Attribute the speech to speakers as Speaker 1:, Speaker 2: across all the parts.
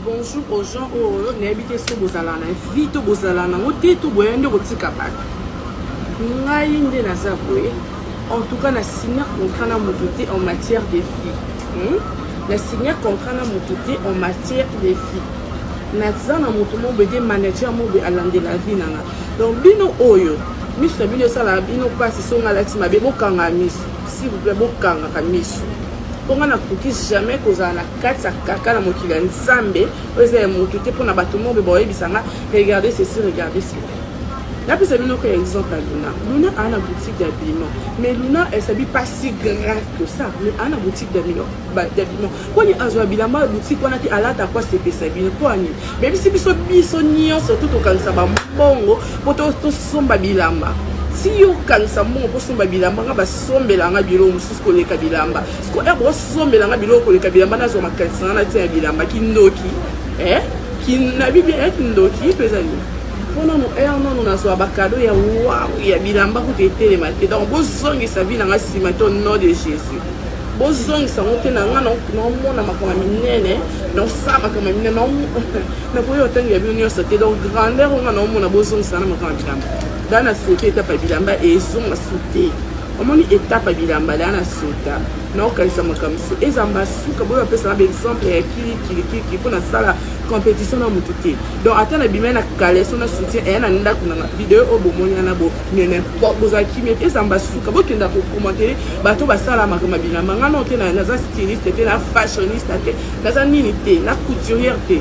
Speaker 1: Bonjour aux gens oyo nayebi te soki bozalaka na vie to bozalaka nango te to boya nde kotika bato. Ngai nde naza boye, en tout cas na signa contrat na moto te en matière de vie, Na signa contrat na moto te en matière de vie. Naza na moto moko boye te, manager moko boye alandela vie na nga. Donc bino oyo miso na bino esalaka bino mpasi soki ngai alati mabe, bokanga miso, s'il vous plaît, bokangaka miso, mpo ngai nakoki jamais kozala na kati ya kaka na mokili ya Nzambe oyo eza ya motu te, mpona bato moko boye baoyebisa nga: "Regardez ceci, regardez cela." Napesa bino ko exemple ya Luna. Luna aa na boutique d'habillement, mais Luna, elle s'habille pas si grave que ça, mais aa na boutique d'habillement. Poni azwa bilamba ya boutique wana te, alata po asepesa bino? Mpo ani beyebisi biso, biso nyonso to tokangisa bambongo mpo tosomba bilamba. Si yo okangisa mbongo mpo osomba bilamba, nga basombelanga biloko mosusu koleka bilamba. Siko ere bosombelanga biloko koleka bilamba, nazwa makanisi nga na tia ya bilamba. Kindoki, eh? Nabi bien, kindoki mpe eza nini? Mpo nanu ere nanu nazwa bacadeau ya wow ya bilamba kutu etelema te. Donc bozongisa vie na nga nsima te, au nom de Jésus, bozongisa yango te. Na nga naomona makambo ya minene, naosala makambo ya minene, nakoki otangi ya bino nyonso te. Donc grandeur oyo nga naomona, bozongisa na makambo ya bilamba. Daa na sote étape ya bilamba ezonga su te. Omoni étape ya bilamba, daa na sota, naokanisa makambo so eza mbasuka. Boyo bapesanga baexemple ya kilikilikilikili mpo nasala compétition na motu te. Donc ata na bimai na caleçon na soutien eya na ndako nanga, video oyo bomoni wana, bo n'importe, bozala kimia te, eza mbasuka. Bokenda kocommenter bato basala makambo ya bilamba. Nga no te, naza styliste te, na fashioniste te, naza nini te, na couturière te,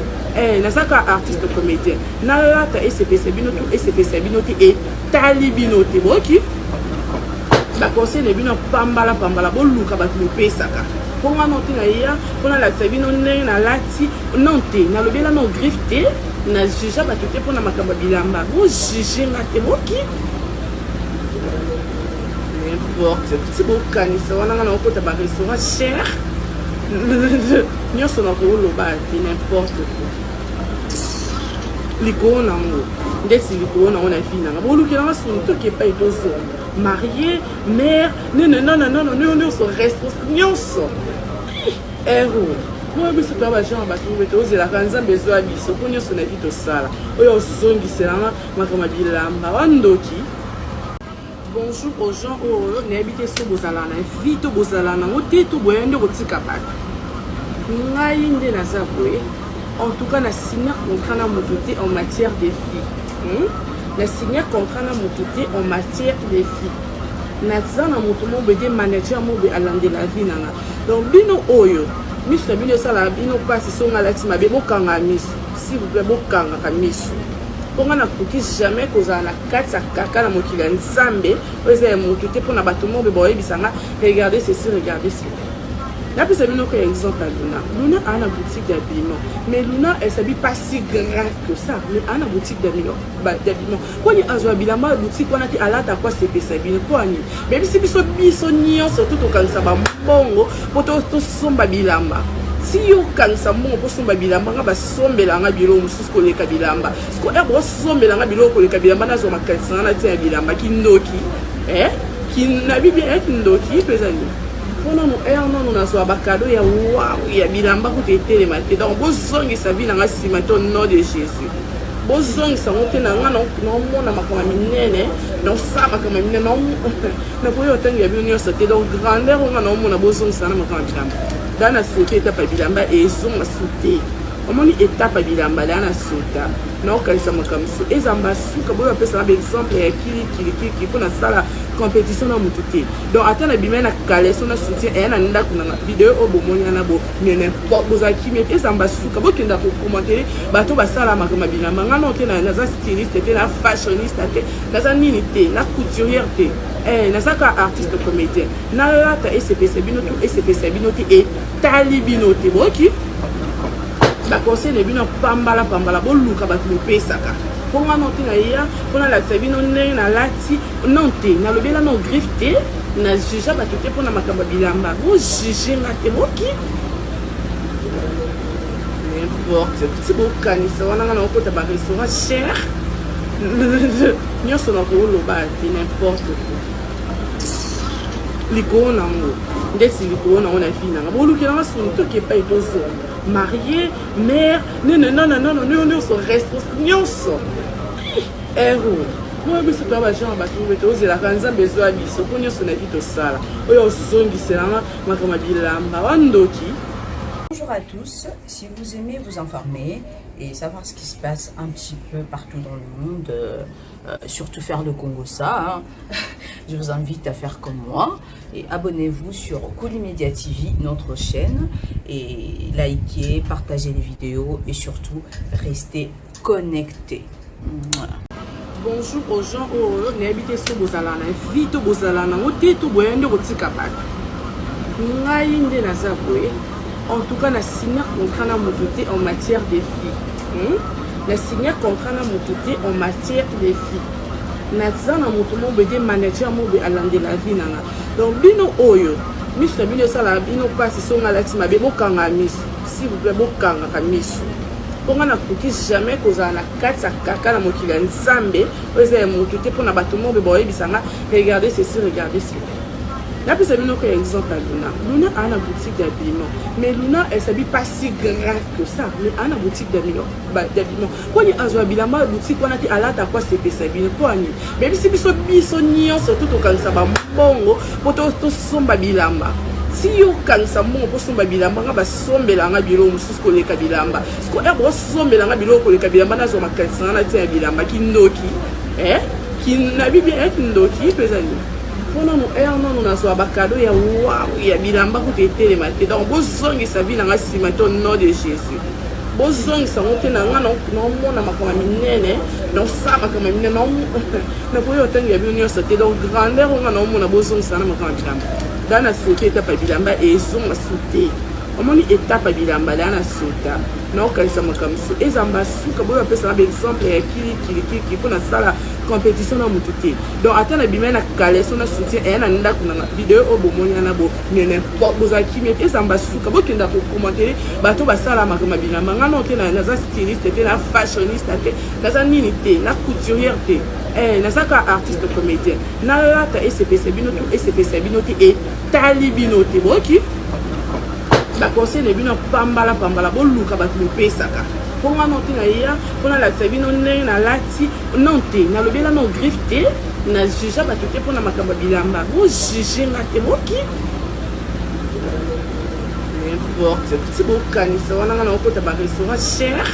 Speaker 1: naza kaka artiste comédien. Nalata esepesa bino to esepesa bino te, etali bino te. Boyoki baconseil na bino pambala pambala, boluka bato bopesaka. Mpo nga no te, naya mpo nalakisa bino ndenge nalati non te, nalobela no griffe te, na juge bato te mpona makambo ya bilamba. Bojuge nga te, boki n'importe ti bokanisa wana nga nakokota barestaurant cher nyonso, nakoloba te, n'importe quoi. Likolo nango ndeti likolo nango na vie nanga, bolukelanga soni, toki epai tozonga marié, mère, nene, nononono, nyonso respons nyonso ero moyo. Biso toya bagenre bato bobe, tozelaka Nzambe ezwa biso mpo nyonso na vie tosala. Oyo ozongiselanga makambo ya bilamba, wandoki. Bonjour aux gens oyo nayebi te soki bozalaka na vie to bozalaka nango te to boya nde kotika bato. Ngai nde naza boye, en tout cas na signa contrat na moto te en matière de vie, Na signa contrat na moto te en matière de vie. Naza na moto moko boye te, manager moko boye alandela vie na nga. Donc bino oyo miso na bino esalaka bino mpasi soki ngai alati mabe, bokanga miso, s'il vous plaît, bokangaka miso, mpo ngai nakoki jamais kozala na kati ya kaka na mokili ya Nzambe oyo eza ya motu te, mpona bato moko boye baoyebisa nga: "Regardez ceci, regardez cela." Napesa bino ko exemple ya Luna. Luna aa na boutique d'habillement, mais Luna, elle s'habille pas si grave que ça, mais aa na boutique d'habillement. Poni azwa bilamba ya boutique wana te, alata po asepesa bino? Mpo ani beyebisi biso, biso nyonso to tokangisa bambongo mpo tosomba bilamba. Si yo okangisa mbongo mpo osomba bilamba, nga basombelanga biloko mosusu koleka bilamba. Siko ere bosombelanga biloko koleka bilamba, nazwa makanisi nga na tia ya bilamba. Kindoki, eh? Nabi bien, kindoki mpe eza nini? Mpo nanu ere nanu nazwa bacadeau ya wow ya bilamba kutu etelema te. Donc bozongisa vie na nga nsima te, au nom de Jésus, bozongisa yango te. Na nga naomona makambo ya minene, naosala makambo ya minene, nakoki otangi ya bino nyonso te. Donc grandeur oyo nga naomona, bozongisa na makambo ya bilamba. Daa na sote étape ya bilamba ezonga su te. Omoni étape ya bilamba, daa na sota, naokanisa makambo so eza mbasuka. Boyo bapesanga baexemple ya kilikilikilikili mpo nasala compétition na motu te. Donc ata na bimai na caleçon na soutien eya na ndako nanga, video oyo bomoni wana, bo n'importe, bozala kimia te, eza mbasuka. Bokenda kocommenter bato basala makambo ya bilamba. Nga no te, naza styliste te, na fashioniste te, naza nini te, na couturière te, naza kaka artiste comédien. Nalata esepesa bino to esepesa bino te, etali bino te. Boyoki baconseil na bino pambala pambala, boluka bato bopesaka. Mpo nga no te, naya mpo nalakisa bino ndenge nalati non te, nalobela no griffe te, na juge bato te mpona makambo ya bilamba. Bojuge nga te, boki n'importe ti bokanisa wana nga nakokota barestaurant cher nyonso, nakoloba te, n'importe quoi. Likolo nango ndeti likolo nango na vie nanga bolukelanga soni toke epai tozonga marie mère nene nananano nyonso respons nyonso ero moyo biso toya bagenre bato bobe tozelaka Nzambe ezwa biso mpo nyonso na vie tosala oyo ozongiselanga makambo ya bilamba wandoki.
Speaker 2: Bonjour à tous, si vous aimez vous informer et savoir ce qui se passe un petit peu partout dans le monde, surtout faire le kongossa, hein, je vous invite à faire comme moi et abonnez-vous sur Koli Media TV, notre chaîne, et likez, partagez les vidéos et surtout restez connectés. Voilà.
Speaker 1: Bonjour aux gens oyo nayebi te so bozala na vie to bozala nango te to boya nde kotika bato. Ngai nde naza boye, en tout cas na signer contrat na moto te en matière de vie, Na signer contrat na moto te en matière de vie. Naza na moto moko boye te, manager moko boye alandela vie nanga. Donc bino oyo miso na bino esalaka bino mpasi so nga alati mabe, bokanga miso, s'il vous plaît, bokangaka miso, mpo nga nakoki jamais kozala na kati ya kaka na mokili ya Nzambe oyo eza ya motu te mpona bato moko boye baoyebisa nga: "Regardez ceci, regardez cela." Napesa bino ka exemple ya Luna. Luna aa na boutique d'habillement, mais Luna, elle s'habille pas si grave que ça, mais aa na boutique d'habillement. Poni azwa bilamba ya boutique wana te, alata po asepesa bino? Mpo ani beyebisi biso, biso nyonso to tokangisa bambongo mpo tosomba bilamba. Si yo okangisa mbongo mpo somba bilamba, nga basombelanga biloko mosusu koleka bilamba. Siko ere bosombelanga biloko koleka bilamba, nazwa makanisi nga na tia ya bilamba. Kindoki, eh? Nabi bien, kindoki mpe eza nini? Mpo nanu ere nanu nazwa bacadeau ya wow ya bilamba kutu etelema te. Donc bozongisa vie nanga nsima te, au nom de Jésus, bozongisa yango te. Na nga naomona makambo ya minene, naosala makambo ya minene, nakoki otangi ya bino nyonso te. Donc grandeur oyo nga naomona, bozongisa na makambo ya bilamba. Daa na sote étape ya bilamba ezonga su te. Omoni étape ya bilamba daa na sota, naokanisa makambo so eza mbasuka boyo bapesanga baexemple ya kilikilikilikili mpo nasala compétition na motu te. Donc ata na bimai na caleçon na soutien eya na ndako nanga, video oyo bomoni wana, bo nene bozala kimia te, eza mbasuka. Bokenda kocommenter bato basala makambo ya bilamba. Nga nao te, naza styliste te, na fashioniste te, naza nini te, na couturière te, naza kaka artiste comédien. Nalata esepesa bino to esepesa bino te, etali bino te. Boyoki baconseil na bino pambala pambala, boluka bato bopesaka. Mpo nga nao te naya mpo nalakisa bino ndenge nalati non te, nalobela no griffe te, na juge bato te mpona makambo ya bilamba. Bojuge nga te, boki n'importe ti bokanisa wana. Nga naokota barestaurant cher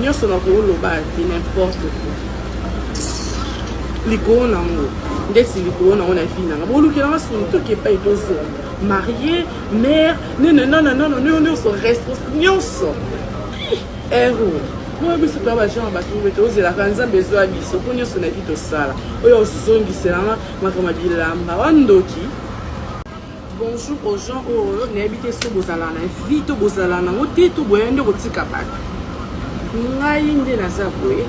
Speaker 1: nyonso, nakoloba te, n'importe quoi. Likolo nango ndeti likolo nango na vie nanga, bolukelanga soni toke epai tozonga marie mère nene nananano nyonso respons nyonso ero moyo biso toya bagenre bato bobe tozelaka Nzambe ezwa biso mpo nyonso na vie tosala oyo ozongiselanga makambo ya bilamba wandoki. Bonjour aux gens oyo nayebi te so bozala na vie to bozala nango te to boya nde kotika bato. Ngai nde naza boye,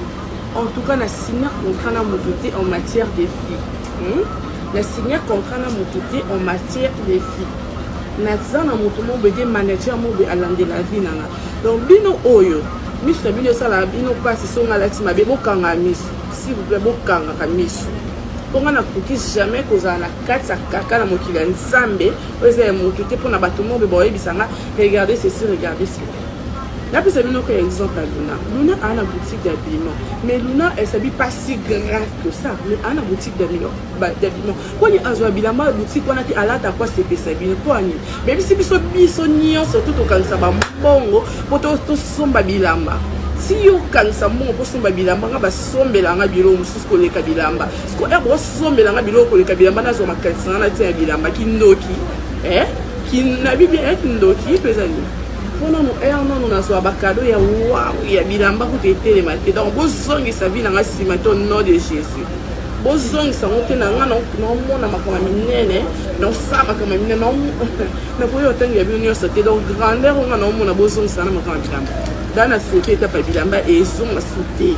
Speaker 1: en tout cas na signer contrat na moto te en matière de vie, Na signer contrat na moto te en matière de vie. Naza na moto moko boye te, manager moko boye alandela vie nanga. Donc bino oyo miso na bino esalaka bino mpasi so nga alati mabe, bokanga miso, s'il vous plaît, bokangaka miso, mpo nga nakoki jamais kozala na kati ya kaka na mokili ya Nzambe oyo eza ya motu te mpona bato moko boye baoyebisa nga: "Regardez ceci, regardez cela." Napesa bino ka exemple ya Luna. Luna aa na boutique d'habillement, mais Luna, elle s'habille pas si grave que ça, mais aa na boutique d'habillement. Poni azwa bilamba ya boutique wana te, alata po asepesa bino? Mpo ani beyebisi biso, biso nyonso to tokangisa bambongo mpo tosomba bilamba. Si yo okangisa mbongo mpo somba bilamba, nga basombelanga biloko mosusu koleka bilamba. Siko ere bosombelanga biloko koleka bilamba, nazwa makanisi nga na tia ya bilamba. Kindoki, eh? Nabi bien, kindoki mpe eza nini? Mpo nanu ere nanu nazwa bacadeau ya wow ya bilamba kutu etelema te. Donc bozongisa vie nanga nsima te, au nom de Jésus, bozongisa yango te. Na nga naomona makambo ya minene, naosala makambo ya minene, nakoki otangi ya bino nyonso te. Donc grandeur oyo nga naomona, bozongisa na makambo ya bilamba daa na sote étape ya bilamba ezonga su te.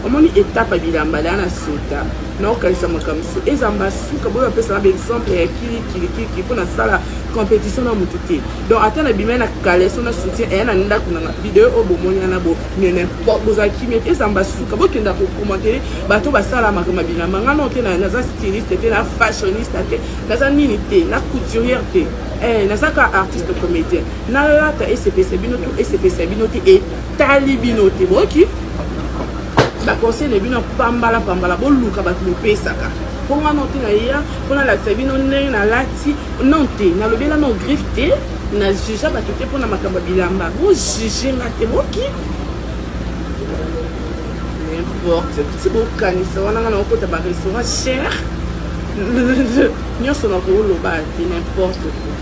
Speaker 1: Omoni étape ya bilamba daa na sota. Naokanisa makambo mosusu eza mbasuka boyo bapesaka baexemple ya kilikilikiliki mpo nasala compétition na motu te. Donc ata nabimai na caleçon na soutien eya na ndako nanga video oyo bomoni wana bo bozala kimia te, eza mbasuka. Bokenda kokomantele bato basala makambo ya bilamba. Nga nao te, naza styliste te, na fashioniste te, naza nini te, na couturière te, naza kaka artiste comédien. Nalata esepesa bino to esepesa bino te, etali bino te. Boyoki baconseil na bino pambala pambala, boluka bato bopesaka mpo nga nao te naya mpo nalakisa bino ndenge nalati. Non te, nalobela no griffe te, na juge bato te mpona makambo ya bilamba. Bojuge nga te, boki n'importe ti bokanisa wana nga nakokota barestaurant cher nyonso nakoloba te, n'importe quoi.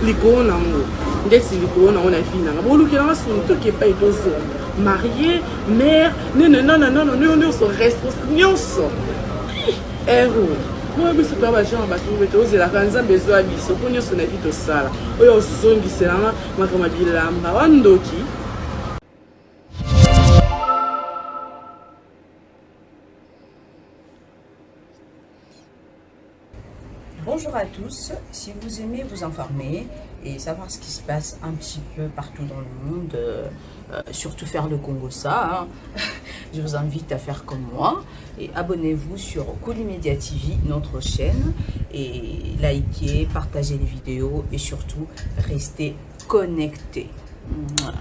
Speaker 1: Likolo nango ndeti likolo nango na vie nanga, bolukelanga soni toki epai tozonga marie mare nene nyonso responsable nyonso ero moyo. Biso toya bagenre bato bobe, tozelaka Nzambe ezwa biso mpo nyonso na vie tosala oyo ozongiselanga makambo ya bilamba wandoki.
Speaker 2: Bonjour à tous, si vous aimez vous informer et savoir ce qui se passe un petit peu partout dans le monde, surtout faire le kongossa, hein, je vous invite à faire comme moi et abonnez-vous sur Kolimedia TV, notre chaîne, et likez, partagez les vidéos et surtout restez connectés. Mouah.